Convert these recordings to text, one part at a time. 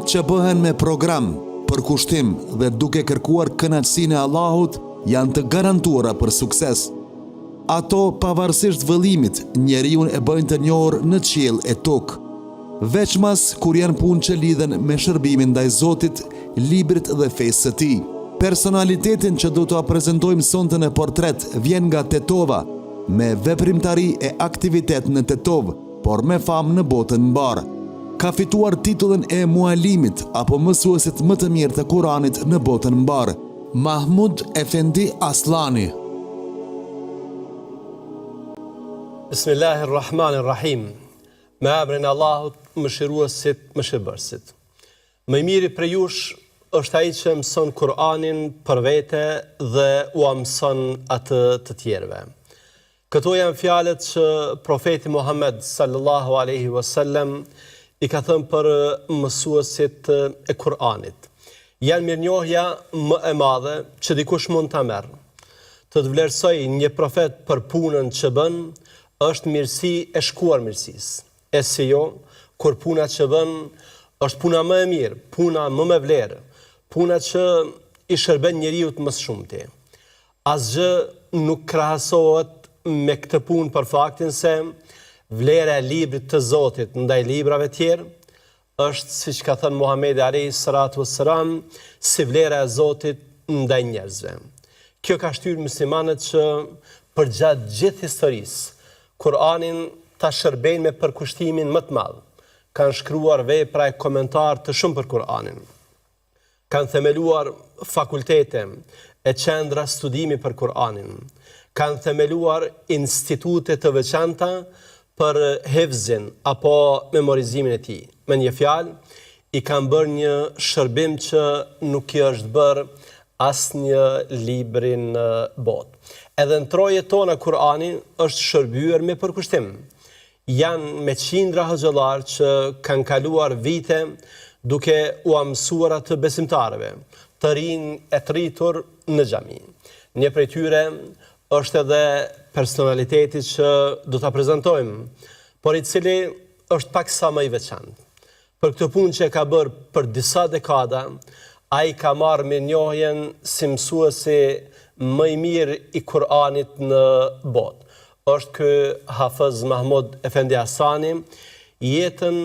Punët që bëhen me program, përkushtim dhe duke kërkuar kënaqësinë e Allahut janë të garantuara për sukses. Ato, pavarësisht vëllimit, njeriun e bëjnë të njohur në qiell e tokë. Veçmas kur janë punë që lidhen me shërbimin ndaj Zotit, librit dhe fesë së tij. Personalitetin që do t'ua prezantojmë sonte në portret vjen nga Tetova, me veprimtari e aktivitet në Tetovë, por me famë në botën mbarë. Ka fituar titullin e mualimit apo mësuesit më të mirë të Kuranit në botën mbarë. Mahmud Efendi Asllani. Bismillahirrahmanirrahim. Me emrin e Allahut, Mëshiruesit, Mëshirbërësit. Më i miri prej jush është ai që mëson Kur'anin për vete dhe ua mëson atë të tjerëve. Këto janë fjalët që profeti Muhammed sallallahu alaihi wasallam i ka thënë për mësuesit e Kur'anit. Janë mirënjohja më e madhe që dikush mund ta merr. Të të vlerësojë një profet për punën që bën, është mirësi e shkuar mirësisë. E si jo, kur puna që bën është puna më e mirë, puna më me vlerë, puna që i shërben njeriut më së shumti. Asgjë nuk krahasohet me këtë punë për faktin se vlera e librit të Zotit ndaj librave tjerë është, siç ka thënë Muhamedi alejhi salatu vesselam, si vlera e Zotit ndaj njerëzve. Kjo ka shtyrë muslimanët që përgjatë gjithë historisë, Kur'anin ta shërbejnë me përkushtimin më të madh. Kanë shkruar vepra e komentarë të shumë për Kur'anin. Kanë themeluar fakultete e qendra studimi për Kur'anin. Kanë themeluar institute të veçanta për hifzin apo memorizimin e tij. Me një fjalë, i kanë bërë një shërbim që nuk i është bërë asnjë libri në botë. Edhe në trojet tona Kur'ani është shërbyer me përkushtim. Janë me qindra hoxhallarë që kanë kaluar vite duke ua mësuar atë besimtarëve, të rinj e të rritur në xhami. Një prej tyre është edhe personaliteti që do ta prezantojmë, por i cili është paksa më i veçantë. Për këtë punë që e ka bërë për disa dekada, ai ka marrë mirënjohjen si mësuesi më i mirë i Kur'anit në botë. Është ky Hafëz Mahmud Efendi Asllani, jetën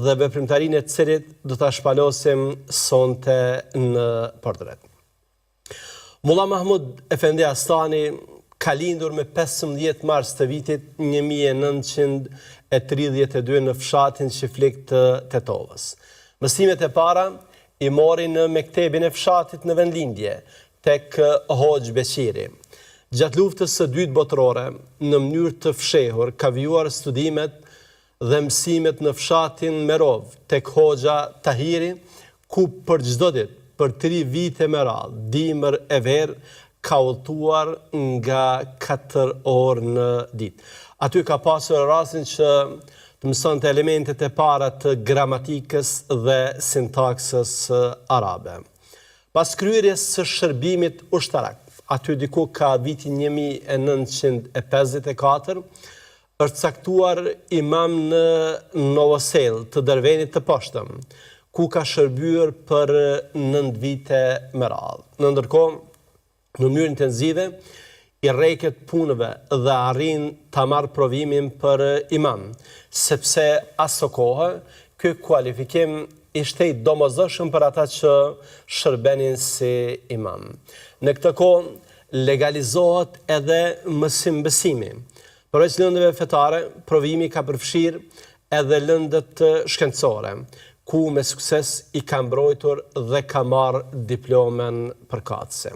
dhe veprimtarinë e të cilit do ta shpalosim sonte në portret. Mulla Mahmud Efendi Asllani ka lindur me 15 mars të vitit 1932 në fshatin Çiflik të Tetovës. Mësimet e para i mori në mektebin e fshatit në vendlindje, tek Hoxhë Beqiri. Gjatë luftës së dytë botërore, në mënyrë të fshehur, ka vijuar studimet dhe mësimet në fshatin Merovë, tek Hoxha Tahiri, ku për çdo ditë, për tri vite me radhë, dimër e verë, ka udhëtuar nga katër orë në ditë. Aty ka pasur rastin që të mësonte elementet e para të gramatikës dhe sintaksës arabe. Pas kryerjes së shërbimit ushtarak, aty diku ka viti 1954, Është caktuar imam në Novosellë të Dervenit të Poshtëm, ku ka shërbyer për nëntë vite me radhë. Në ndërkohë, në mënyrë intenzive, i rreket punëve dhe arrin ta marrë provimin për imam, sepse asokohe ky kualifikim ishte i domosdoshëm për ata që shërbenin si imam. Në këtë kohë legalizohet edhe mësim-besimi. Përveç lëndëve fetare, provimi ka përfshirë edhe lëndët shkencore, ku me sukses i ka mbrojtur dhe ka marrë diplomën përkatëse.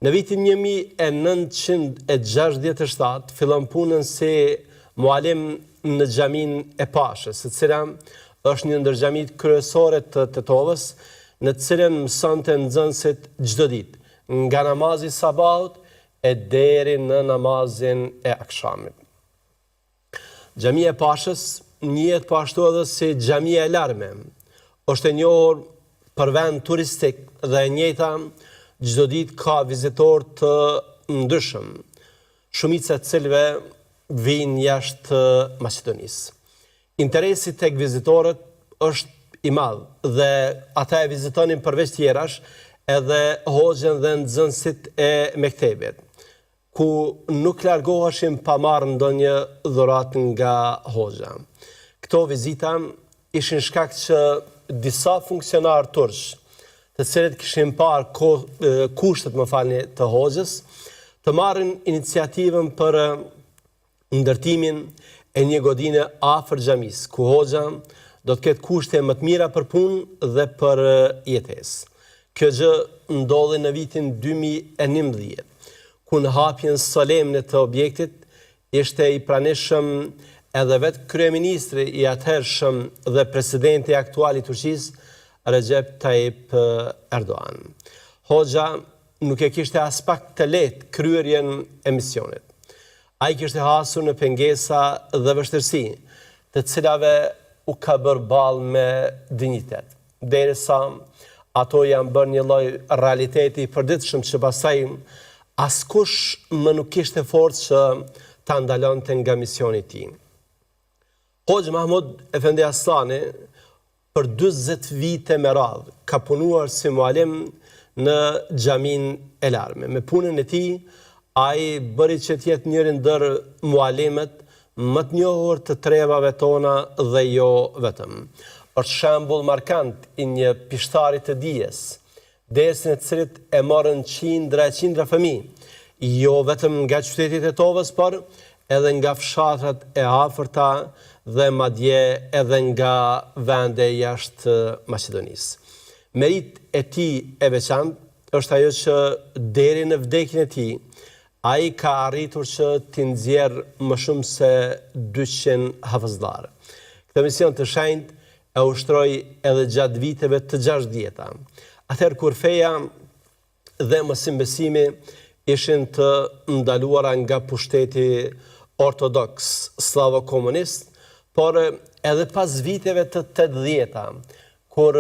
Në vitin 1967 fillon punën si mualim në xhaminë e Pashës, e cila është një ndër xhamitë kryesore të Tetovës, në të cilën mësonte nxënësit çdo ditë, nga namazi i sabahut e deri në namazin e akshamit. Xhamia e Pashës njihet po ashtu edhe si Xhamia e Larme. Është e njohur për vend turistik dhe e njëjta çdo ditë ka vizitorë të ndryshëm, shumica e të cilëve vijnë jashtë Maqedonisë. Interesi tek vizitorët është i madh dhe ata e vizitonin përveç tjerash edhe hoxhën dhe nxënësit e mektebit, ku nuk largoheshin pa marrë ndonjë dhuratë nga hoxha. Këto vizita ishin shkak që disa funksionarë turq, të cilët kishin parë kushtet, më falni, të hoxhës, të marrin iniciativën për ndërtimin e një godine afër xhamisë, ku hoxha do të ketë kushte më të mira për punë dhe për jetesë. Kjo gjë ndodhi në vitin 2011, ku në hapjen solemne të objektit ishte i pranishëm edhe vetë kryeministri i atëhershëm dhe presidenti aktual i Turqisë, Recep Tayyip Erdogan. Hoxha nuk e kishte aspak të lehtë kryerjen e misionit. Ai kishte hasur në pengesa dhe vështirësi, të cilave u ka bërë ballë me dinjitet, derisa ato janë bërë një lloj realiteti i përditshëm që pastaj askush më nuk kishte forcë që ta ndalonte nga misioni i tij. Hoxhë Mahmud Efendi Asllani Për 40 vite me radhë ka punuar si mualim në Xhaminë e Larme. Me punën e tij, ai bëri që të jetë njëri ndër mualimët më të njohur të trevave tona dhe jo vetëm. Është shembull markant i një pishtari të dijes, dersin e të cilit e morën qindra e qindra fëmijë, jo vetëm nga qyteti i Tetovës, por edhe nga fshatrat e afërta dhe madje edhe nga vende jashtë Maqedonisë. Meritë e tij e veçantë është ajo që deri në vdekjen e tij, ai ka arritur që t'i nxjerrë më shumë se 200 hafëzllarë. Këtë mision të shenjtë e ushtroi edhe gjatë viteve të gjashtëdhjeta, atëherë kur feja dhe mësimbesimi ishin të ndaluara nga pushteti ortodoks sllavo-komunist, por edhe pas viteve të tetëdhjeta, kur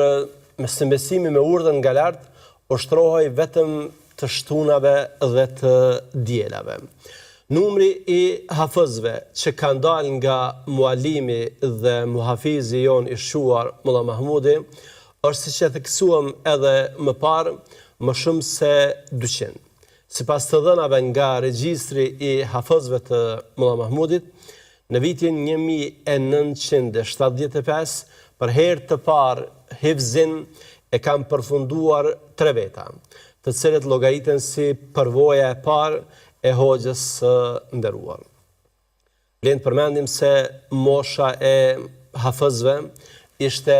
mësimbesimi me urdhër nga lart ushtrohej vetëm të shtunave dhe të dielave. Numri i hafëzve që kanë dalë nga mualimi dhe muhafizi jonë i shquar, Mulla Mahmudi, është siç e theksuam edhe më parë, më shumë se 200. Sipas të dhënave nga regjistri i hafëzve të Mulla Mahmudit, në vitin 1975, për herë të parë hifzin e kanë përfunduar tre veta, të cilët llogariten si përvoja e parë e hoxhës së nderuar. Vlen të përmendim se mosha e hafëzve ishte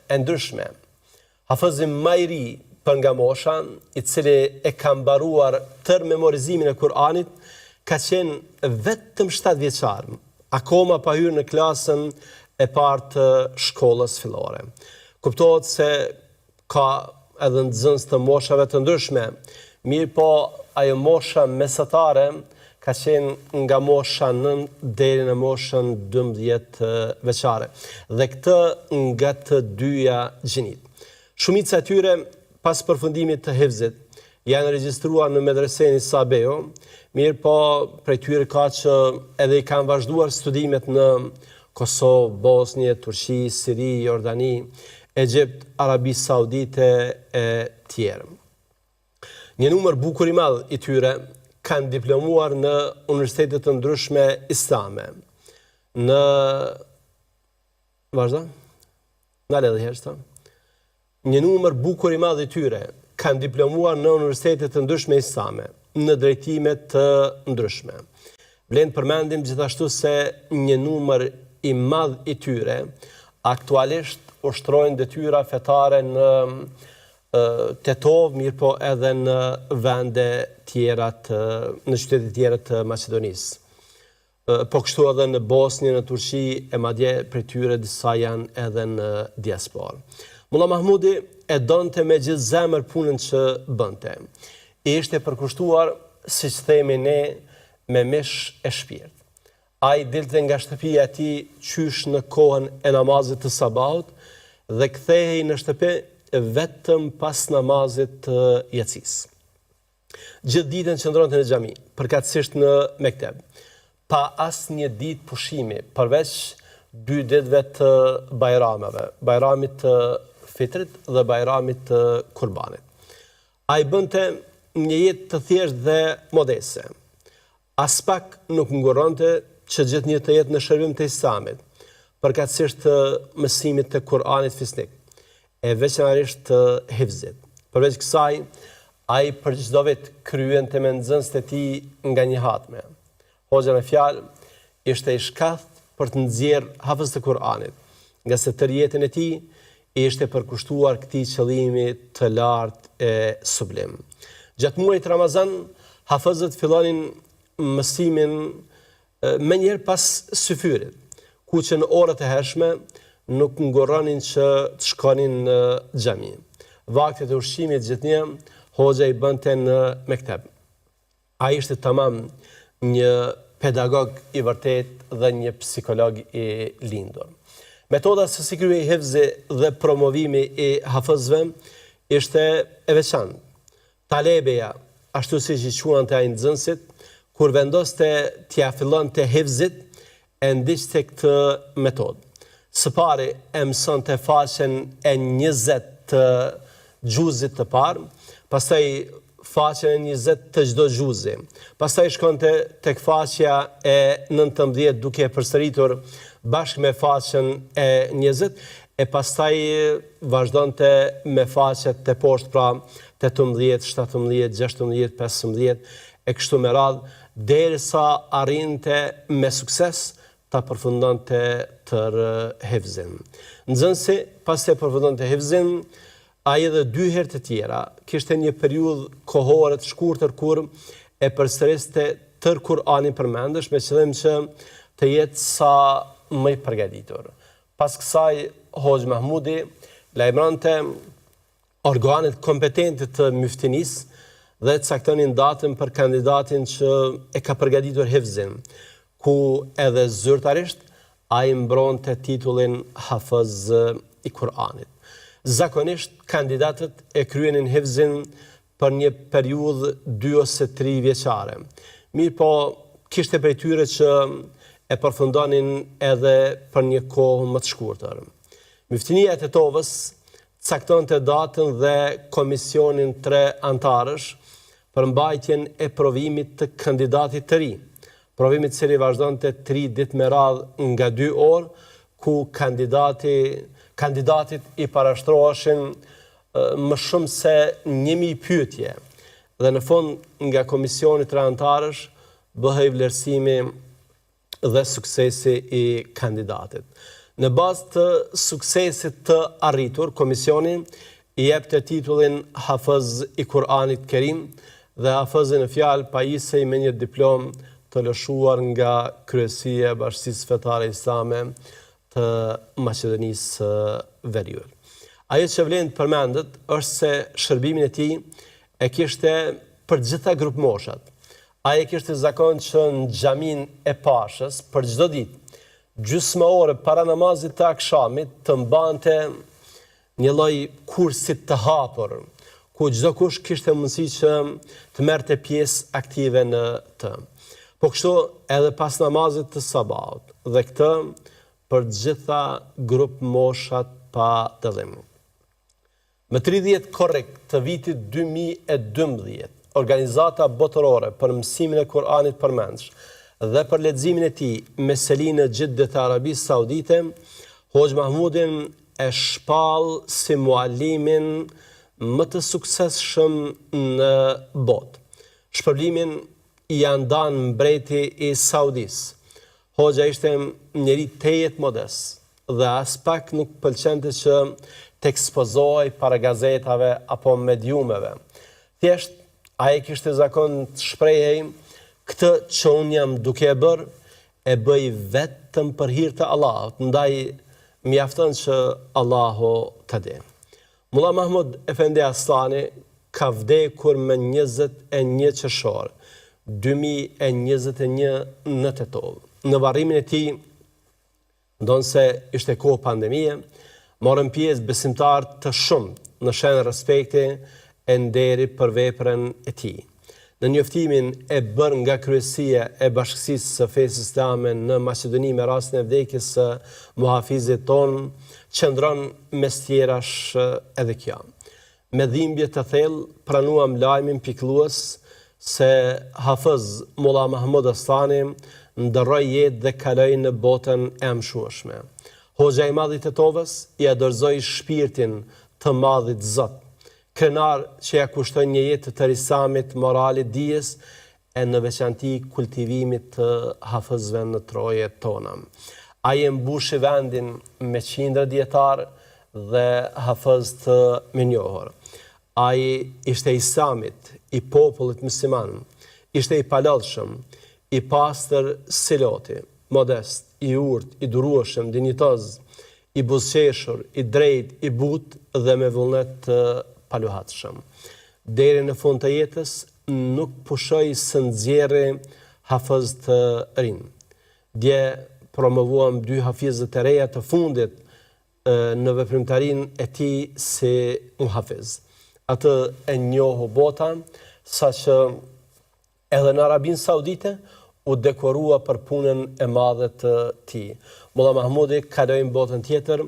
e ndryshme. Hafëzi ma i ri për nga mosha, i cili e ka mbaruar tërë memorizimin e Kur'anit, ka qenë vetëm 7 vjeçar, akoma pa hyrë në klasën e parë të shkollës fillore. Kuptohet se Ka edhe nxënës të moshave të ndryshme, mirëpo ajo mosha mesatare ka qenë nga mosha 9 deri në moshën 12 vjeçare dhe këtë nga të dyja gjinitë. Shumica e tyre pas përfundimit të hifzit janë regjistruar në medresenë Isa Beu, mirëpo prej tyre ka që edhe i kanë vazhduar studimet në Kosovë, Bosnje, Turqi, Siri, Jordani, Egjipt, Arabi Saudite e tjerë. Një numër bukur i madh i tyre kanë diplomuar në universitete të ndryshme islame. Në Vazhdo. Ndale edhe herë, sa. Një numër bukur i madh i tyre kanë diplomuar në universitete të ndryshme islame, në drejtime të ndryshme. Vlen të përmendim gjithashtu se një numër i madh i tyre aktualisht ushtrojnë detyra fetare në Tetovë, mirëpo edhe në vende tjera të, në qytete tjera të Maqedonisë. Po kështu edhe në Bosnjë, në Turqi e madje prej tyre disa janë edhe në diasporë. Mulla Mahmudi e donte me gjithë zemër punën që bënte. I ishte përkushtuar, siç themi ne, me mish e shpirt. Ai dilte nga shtëpia e tij qysh në kohën e namazit të sabahut dhe kthehej në shtëpi vetëm pas namazit të jacisë. Gjithë ditën qëndronte në xhami, përkatësisht në mekteb, pa asnjë ditë pushimi, përveç dy ditëve të bajrameve, bajramit të fitrit dhe bajramit të kurbanit. Ai bënte një jetë të thjeshtë dhe modeste. Aspak nuk ngurronte që gjithnjë të jetë në shërbim të Islamit, përkatësisht të mësimit të Kur'anit fisnik, e veçanërisht të hifzit. Përveç kësaj, ai për çdo vit kryente me nxënësit e tij nga një hatme. Hoxha në fjalë ishte i shkathët për të nxjerrë hafëz të Kur'anit, ngase tërë jetën e tij i ishte përkushtuar këtij qëllimi të lartë e sublim. Gjatë muajit Ramazan, hafëzët fillonin mësimin menjëherë pas syfyrit, ku që në orët e hershme nuk ngurronin që të shkonin në xhami. Vaktet e ushqimit gjithnjë hoxha i bënte në mekteb. Ai ishte tamam një pedagog i vërtetë dhe një psikolog i lindur. Metoda se si kryhej hifzi dhe promovimi i hafëzve ishte e veçantë. Talebeja, ashtu siç i quante ai nxënësit, kur vendoste t'ia fillonte hifzit, e ndiqte këtë metodë. Së pari e mësonte faqen e 20 të xhuzit të parë, pastaj faqen e 20 të çdo xhuzi. Pastaj shkonte tek faqja e 19 duke e përsëritur bashkë me faqen e 20 e pastaj vazhdonte me faqet teposhtë pra 18, 17, 16, 15 e kështu me radhë, derisa arrinte me sukses ta përfundonte tërë hifzin. Nxënësi, pasi e përfundonte hifzin, ai edhe dy herë të tjera, kishte një periudhë kohore të shkurtër kur e përsëriste tërë Kur'anin përmendësh me qëllim që të jetë sa më i përgatitur. Pas kësaj, Hoxhë Mahmudi lajmëronte organet kompetente të myftinisë dhe caktonin datën për kandidatin që e ka përgatitur hifzin, ku edhe zyrtarisht ai mbronte titullin Hafëz i Kur'anit. Zakonisht kandidatët e kryenin hifzin për një periudhë dy ose tri vjeçare. Mirëpo, kishte prej tyre që e përfundonin edhe për një kohë më të shkurtër. Myftinia e Tetovës caktonte datën dhe komisionin tre anëtarësh për mbajtjen e provimit të kandidatit të ri, provim i cili vazhdonte tri ditë me radhë nga dy orë, ku kandidati kandidatit i parashtroheshin më shumë se 1000 pyetje dhe në fund nga komisioni tre anëtarësh bëhej vlerësimi dhe suksesi i kandidatit. Në bazë të suksesit të arritur, komisioni i jepte titullin Hafëz i Kur'anit Kerim dhe hafëzi në fjalë pajisej me një diplomë të lëshuar nga Kryesia e Bashkësisë Fetare Islame të Maqedonisë së Veriut. Ajo që vlen të përmendet është se shërbimin e tij e kishte për të gjitha grupmoshat. Ai e kishte zakon që në xhaminë e Pashës për çdo ditë, gjysmë ore para namazit të akshamit të mbante një lloj kursi të hapur, ku çdokush kishte mundësi që të merrte pjesë aktive në të. Po kështu edhe pas namazit të sabahut, dhe këtë për të gjitha grupmoshat pa dallim. Më 30 korrik të vitit 2012, Organizata Botërore për Mësimin e Kur'anit Përmendsh dhe për leximin e tij me seli në Xhidde të Arabisë Saudite, Hoxhë Mahmudin e shpall si mualimin më të suksesshëm në botë. Shpërblimin ia ndan mbreti i Saudisë. Hoxha ishte njeri tejet modest dhe aspak nuk pëlqente që të ekspozohej para gazetave apo mediumeve. Thjesht, ai e kishte zakon të shprehej, këtë që unë jam duke e bërë, e bëj vetëm për hir të Allahut, ndaj mjafton që Allahu ta di. Mulla Mahmud Efendi Asllani ka vdekur më 21 qershor 2021 në Tetovë. Në varrimin e tij, ndonëse ishte kohë pandemie, morën pjesë besimtarë të shumtë në shenjë respekti e nderi për veprën e tij. Në njoftimin e bërë nga Kryesia e Bashkësisë së Fesë Islame në Maqedoni me rastin e vdekjes së muhafizit tonë, qëndron mes tjerash edhe kjo. Me dhimbje të thellë pranuam lajmin pikëllues se Hafëz Mulla Mahmud Asllani ndërroi jetë dhe kaloi në botën e amshueshme. Hoxha i madh i Tetovës ia dorëzoi shpirtin të madhit Zot, Krenar që ia kushtoi një jetë të tërë Islamit, moralit, dijes e në veçanti kultivimit të hafëzve në trojet tona. Ai e mbushi vendin me qindra dijetarë dhe hafëz të mirënjohur. Ai ishte i Islamit, i popullit mysliman, ishte i palodhshëm, i pastër si loti, modest, i urtë, i durueshëm, dinjitoz, I buzëqeshur, i drejtë, i butë dhe me vullnet të paluhatshëm. Deri në fund të jetës nuk pushoi së nxjerri hafëz të rinj. Dje promovuam dy hafizët e reja të fundit në veprimtarinë e tij si muhafiz. Atë e njohu bota, saqë Edhe në Arabinë Saudite u dekorua për punën e madhe të tij. Mulla Mahmudi kaloi në botën tjetër,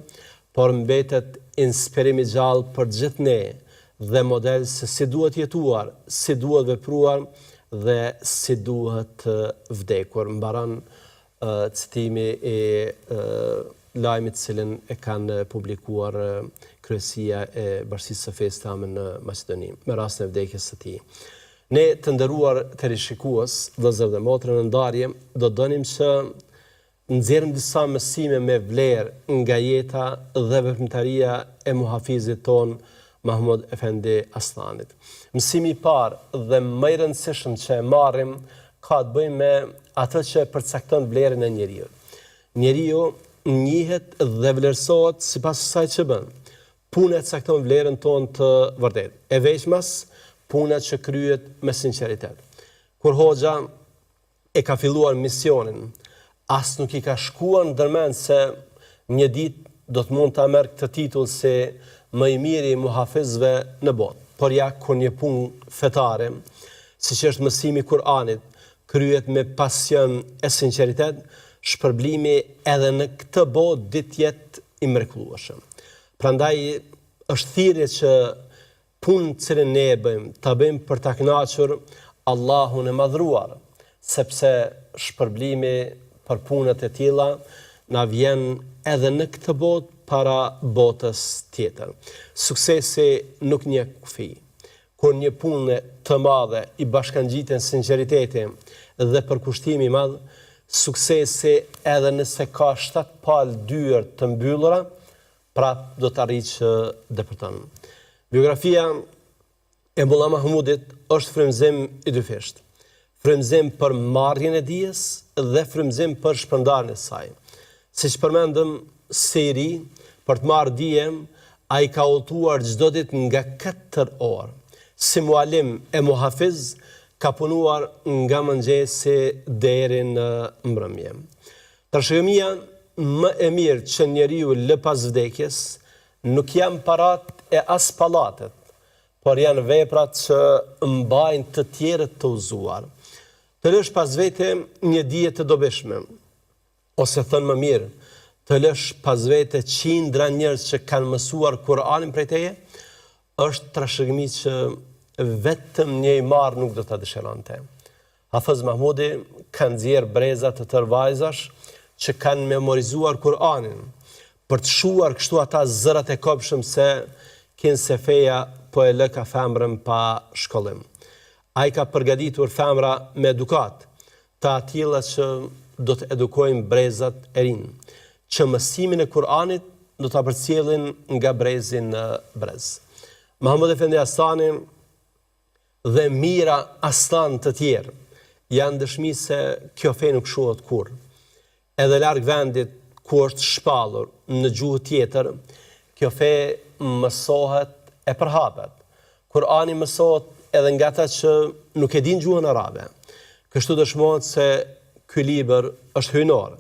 por mbetet inspirim i gjallë për të gjithë ne dhe model se si duhet jetuar, si duhet vepruar dhe si duhet vdekur. Mbaron citimi i lajmit të cilin e kanë publikuar Kryesia e Bashkësisë së Fesë Islame në Maqedoni, me rastin e vdekjes së tij. Ne të nderuar teleshikues, vëllezër dhe motra në ndarje, do donim që nxjerrim disa mësime me vlerë nga jeta dhe veprimtaria e muhafizit tonë Mahmud Efendi Asllanit. Mësimi i parë dhe më i rëndësishëm që e marrim ka të bëjë me atë që e përcakton vlerën e njeriut. Njeriu njihet dhe vlerësohet sipas asaj që bën. Puna e cakton vlerën tonë të vërtetë. E veçmas puna që kryhet me sinqeritet. Kur hoxha e ka filluar misionin, as nuk i ka shkuar ndërmend se një ditë do të mund ta merr këtë titull si më i miri i muhafizëve në botë. Por ja kur një punë fetare, siç është mësimi i Kur'anit, kryhet me pasion e sinqeritet, shpërblimi edhe në këtë botë di të jetë i mrekullueshëm. Prandaj është thirrje që punën të cilën ne e bëjmë, ta bëjmë për ta kënaqur Allahun e Madhëruar, sepse shpërblimi për punët e tilla na vjen edhe në këtë botë para botës tjetër. Suksesi nuk njeh kufi. Kur një pune të madhe i bashkangjiten sinqeriteti dhe përkushtimi i madh, suksesi edhe nëse ka shtatë palë dyer të mbyllura, prapë do të arrijë që depërton. Biografia e Mulla Mahmudit është frymëzim i dyfishtë. Frymëzim për marrjen e dijes dhe frymëzim për shpërndarjen e saj. Siç përmendëm, si i ri, për të marrë dije, ai ka udhëtuar çdo ditë nga katër orë. Si mualim e muhafiz, ka punuar nga mëngjesi deri në mbrëmje. Trashëgimia më e mirë që njeriu lë pas vdekjes, nuk janë paratë e as pallatet, por janë veprat që mbajnë të tjerët të udhëzuar. Të lësh pas vete një dije të dobishme, ose thënë më mirë, të lësh pas vete qindra njerëz që kanë mësuar Kur'anin prej teje, është trashëgimi që vetëm një i marrë nuk do ta dëshironte. Hafëz Mahmudi ka nxjerrë breza të tërë vajzash që kanë memorizuar Kur'anin, për të shuar kështu ata zërat e kobshëm se kinse feja po e lëka femrën pa shkollim. Ai ka përgatitur femra me edukatë, të atilla që do të edukojnë brezat e rinj, që mësimin e Kur'anit do ta përcjellin nga brezi në brez. Mahmud Efendi Asllani dhe mijëra asllanë të tjerë janë dëshmi se kjo fe nuk shuhet kurrë. Edhe larg vendit ku është shpallur në gjuhë tjetër, kjo fe mësohet e përhapet. Kur'ani mësohet edhe nga ata që nuk e dinë gjuhën arabe. Kështu dëshmohet se ky libër është hyjnor,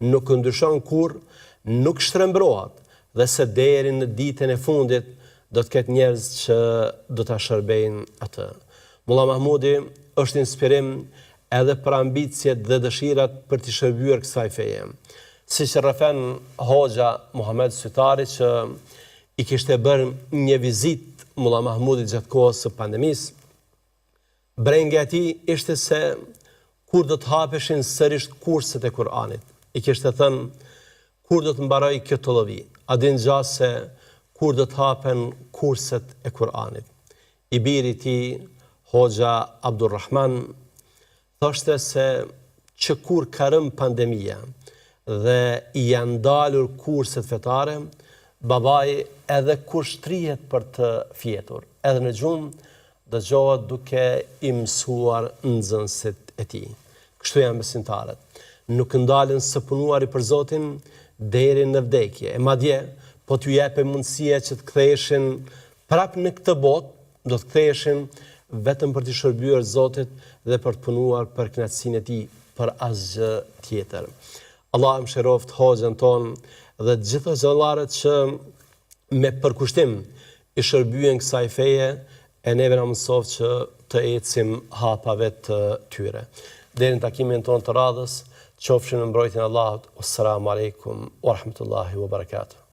nuk ndryshon kurrë, nuk shtrembërohet dhe se deri në ditën e fundit do të ketë njerëz që do ta shërbejnë atë. Mulla Mahmudi është inspirim edhe për ambiciet dhe dëshirat për t'i shërbyer kësaj feje. Siç rrëfen hoxha Muhamed Sytari që i kishte bërë një vizitë Mulla Mahmudit gjatë kohës së pandemisë, brenga e tij ishte se kur do të hapeshin sërish kurset e Kur'anit. I kishte thënë kur do të mbarojë kjo tollovi, a din gja se kur do të hapen kurset e Kur'anit. I biri i tij, Hoxha Abdurrahman, thoshte se që kur ka rënë pandemia dhe i janë ndalur kurset fetare, babai edhe kur shtrihet për të fjetur, edhe në gjumë, dëgjohet duke i mësuar nxënësit e tij. Kështu janë besimtarët. Nuk ndalen së punuari për Zotin deri në vdekje. E madje, po t'ju jepej mundësia që të ktheheshin Prapë në këtë botë do të ktheheshin vetëm për t'i shërbyer Zotit dhe për të punuar për kënaqësinë e Tij, për asgjë tjetër. Allahu e mëshiroftë hoxhën tonë dhe të gjithë hoxhallarët që me përkushtim i shërbyen kësaj feje e neve na mundësoftë që të ecim hapave të tyre. Deri në takimin tonë të radhës, qofshim në mbrojtjen e Allahut. Wassalamu alaikum wa rahmatullahi wa barakatuh.